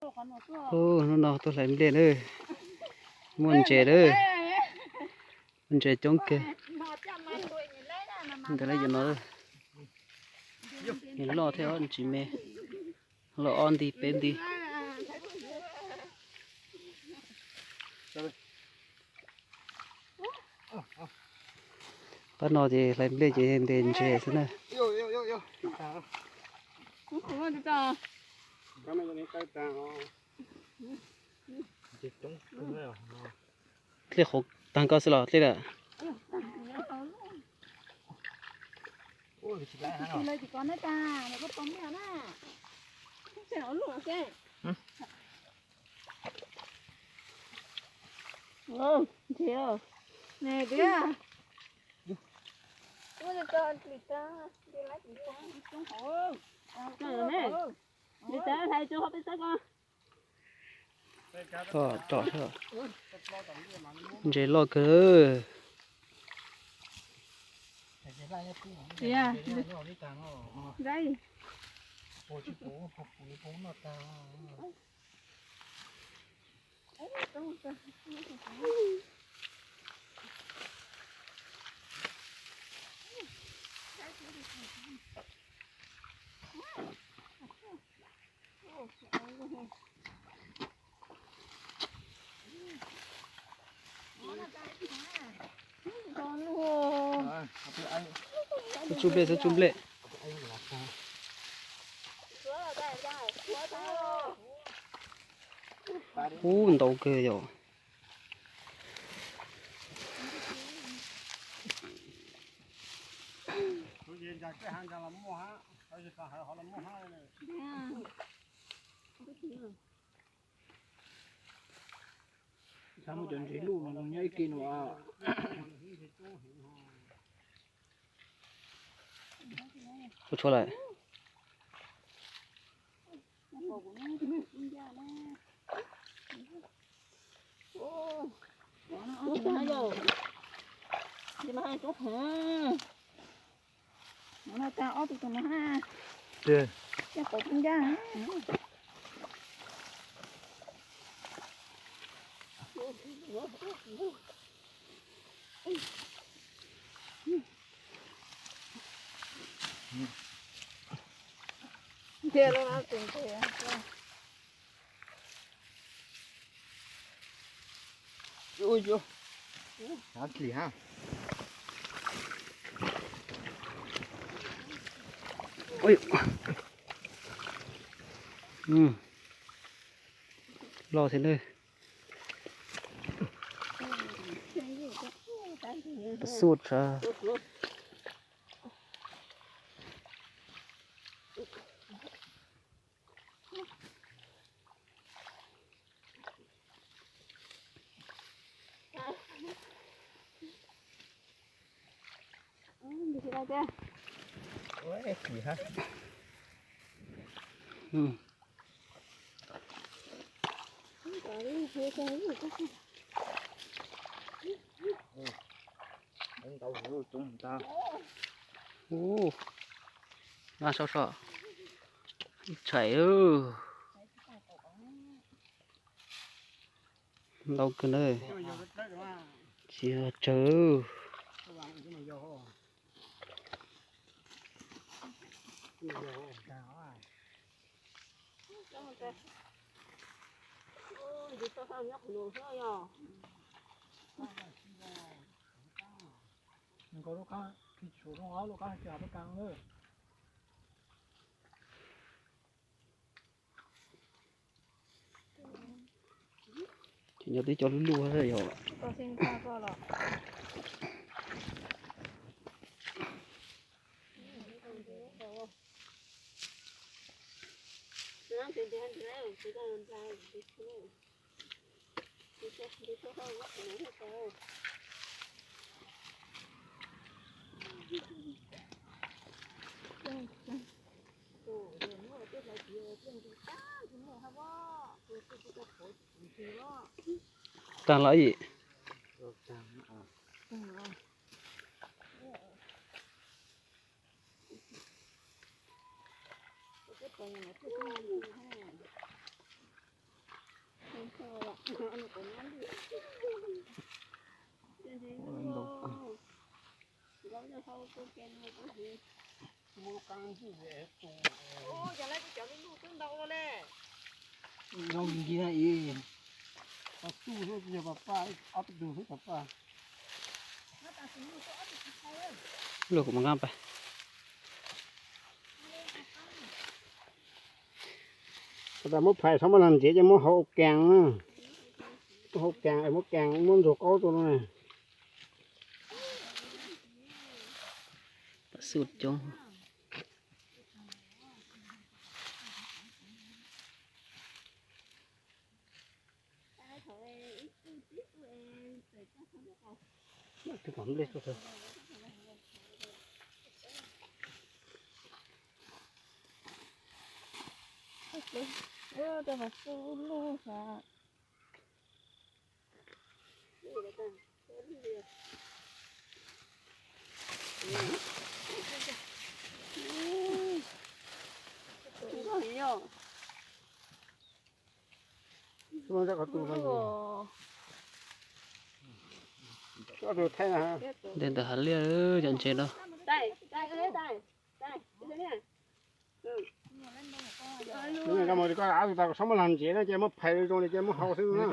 Hnub no tuaj hlais nplej na, muaj ntses lawm, muaj ntses coob kawg. Ntawm no, nws loj thiab tsis me, loj ob nti peb nti. Pab no ces hlais nplej ces ntes ntses xwb na. Dlej qhuav tag koj xwb los dlej lawm? Ntses loj kawg. Xub tsuj nplej, xub tsuj nplej. Ub, ntau kawg yom. Muaj cov ntses luj no nyob ib ke no. Ua tshua lawm. Loj thiab na. Pab xub tshaj. Ntau, coob tag. Ub, nab sab sab, ib txhais. Ntau kawg na. Tsis tsawg. Nkaus lub qab, khi tshuav lub qab, lub qab tsis hais pab kas lawm. Ces nyob twb cov lub lub yog. Tag los yim. Luaj kuv mus nqa pais. Tab muab phais txhob muab lag ntsiav ces muab hau ua kees na. Muab hau kees, muab kees, muab ntxuag qaub rau no na. Xu coob. Ntawm hav liaj cov ntses no. Koj av tus tas kom txhob muab lag ntsiav no ces muab phais zoo li ces muab hau xwb.